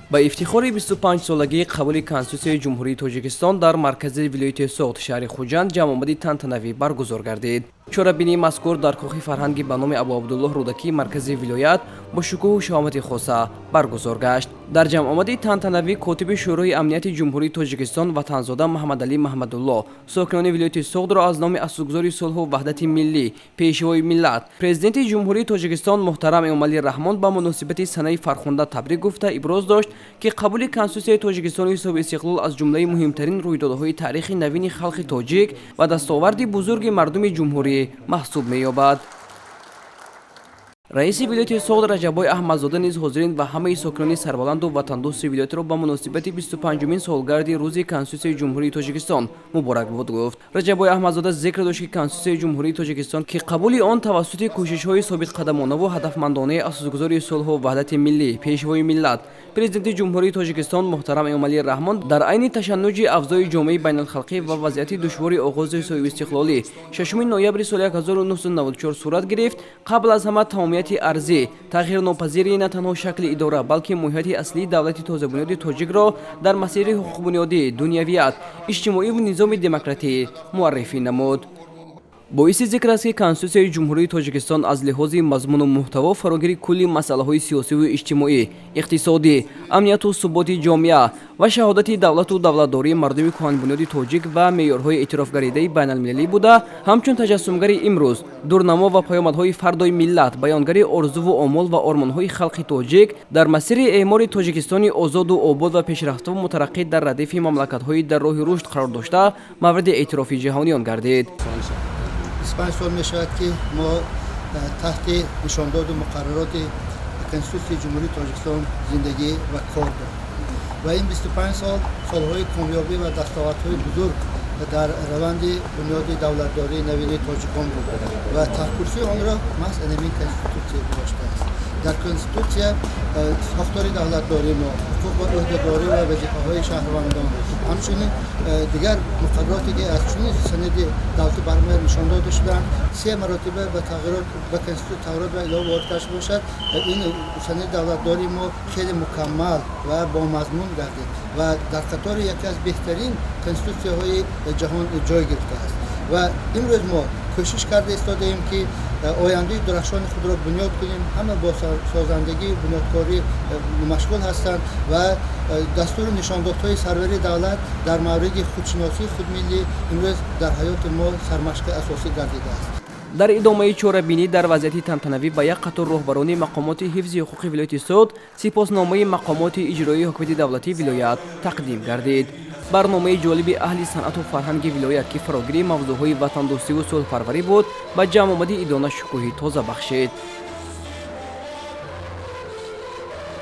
Ба ифтихори 25-солагии қабули Конститутсияи Ҷумҳурии Тоҷикистон дар маркази вилояти Суғд, шаҳри Хуҷанд, ҷамъомади тантанавӣ баргузор гардид. Чорабинии мазкур дар кохи фарҳанги ба номи Абуабдуллоҳ Рӯдакии маркази вилоят бо шукӯҳу шаҳомати хоса баргузор гашт. Дар ҷамъомади тантанавӣ котиби Шӯрои амнияти Ҷумҳурии Тоҷикистон Ватанзода Муҳаммадалӣ Маҳмадулло сокинони вилояти Суғдро аз номи асосгузори сулҳу ваҳдати миллӣ, Пешвои миллат, Президенти Ҷумҳурии Тоҷикистон муҳтарам Эмомалӣ Раҳмон ба муносибати санаи фархунда табрик гуфта, иброз дошт, ки қабули Конститутсияи Тоҷикистони соҳибистиқлол аз ҷумлаи муҳимтарин рӯйдодҳои таърихи навини халқи тоҷик ва дастоварди бузурги мардуми ҷумҳурӣ маҳсуб меёбад. Раиси вилояти Суғд Раҷаббой Аҳмадзода низ ҳозирин ва ҳамаи сокинони сарбаланду ватандӯсти вилоятро ба муносибати 25-умин солгарди рӯзи Конститутсияи Ҷумҳурии Тоҷикистон муборакбод гуфт. Раҷаббой Аҳмадзода зикр дошт, ки Конститутсияи Ҷумҳурии Тоҷикистон, ки қабули он тавассути кӯшишҳои собитқадамонаву ҳадафмандонаи асосгузори сулҳу ваҳдати миллӣ, Пешвои миллат, Президенти Ҷумҳурии Тоҷикистон муҳтарам Эмомалӣ Раҳмон дар айни ташаннуҷи авзои ҷомеаи байналхалқӣ ва вазъияти душвори оғози соҳибистиқлолӣ 6 ноябри соли 1994 сурат гирифт, қабл аз ҳама тамомияти арзӣ, тағйирнопазири на танҳо шакли идора, балки моҳияти аслии давлати тозабунёди тоҷикро дар масири ҳуқуқбунёдӣ, дунявият, иҷтимоиву низоми демократӣ муаррифӣ намуд. Боиси зикр аст, ки Конститутсияи Ҷумҳурии Тоҷикистон аз лиҳози мазмуну муҳтаво фарогири кулли масъалаҳои сиёсиву иҷтимоӣ, иқтисодӣ, амнияту суботи ҷомеа ва шаҳодати давлату давлатдории мардуми кӯҳанбунёди тоҷик ва меъёрҳои эътирофгаридаи байналмилалӣ буда, ҳамчун таҷассумгари имрӯз, дурнамо ва паёмадҳои фардои миллат, баёнгари орзуву омол ва ормонҳои халқи тоҷик дар масири эъмори Тоҷикистони озоду обод ва пешрафтаву мутараққӣ дар радифи мамлакатҳои дар роҳи рушд қарор дошта, мавриди эътирофи ҷаҳониён гардид. 25 сол мешавад, ки мо таҳти нишондоду муқаррароти Конститутсияи Ҷумҳурии Тоҷикистон зиндагӣ ва кор дорем ва ин 25 сол солҳои комёбӣ ва дастовардҳои бузург дар раванди бунёди давлатдории навини тоҷикон буд ва таҳкурсии онро маҳз анамин Конститутсия гузоштааст. Дар Конститутсия сохтори давлатдории мо, ҳуқуқ ва ӯҳдадорӣ ва вазифаҳои шаҳрвандон, ҳамчунин дигар муқаррароте, ки аз чунин санади давлатӣ бармояд, нишон дода шудаанд. Се маротиба ба тағйирот ба Конститутсия тағйирот ва илова ворид карда бошад, ин санади давлатдории мо хеле мукаммал ва бомазмун гардид ва дар қатори яке аз беҳтарин конститутсияҳои ҷаҳон ҷой гирифтааст. Ва имрӯз мо кӯшиш карда истодаем, ки ояндаи дурахшони худро бунёд кунем. Ҳама бо созандагӣ, бунёдкорӣ машғул ҳастанд ва дастуру нишондодҳои сарвари давлат дар мавриди худшиносии худмиллӣ имрӯз дар ҳаёти мо сармашқи асосӣ гардидааст. Дар идомаи чорабинӣ дар вазъияти тантанавӣ ба як қатор роҳбарони мақомоти ҳифзи ҳуқуқи вилояти Суғд сипосномаи мақомоти иҷроии ҳокимияти давлатии вилоят тақдим гардид. Барномаи ҷолиби аҳли санъату фарҳанги вилоят, ки фарогири мавзӯъҳои ватандӯстиву сулҳпарварӣ буд, ба ҷамъомади идона шукӯҳи тоза бахшид.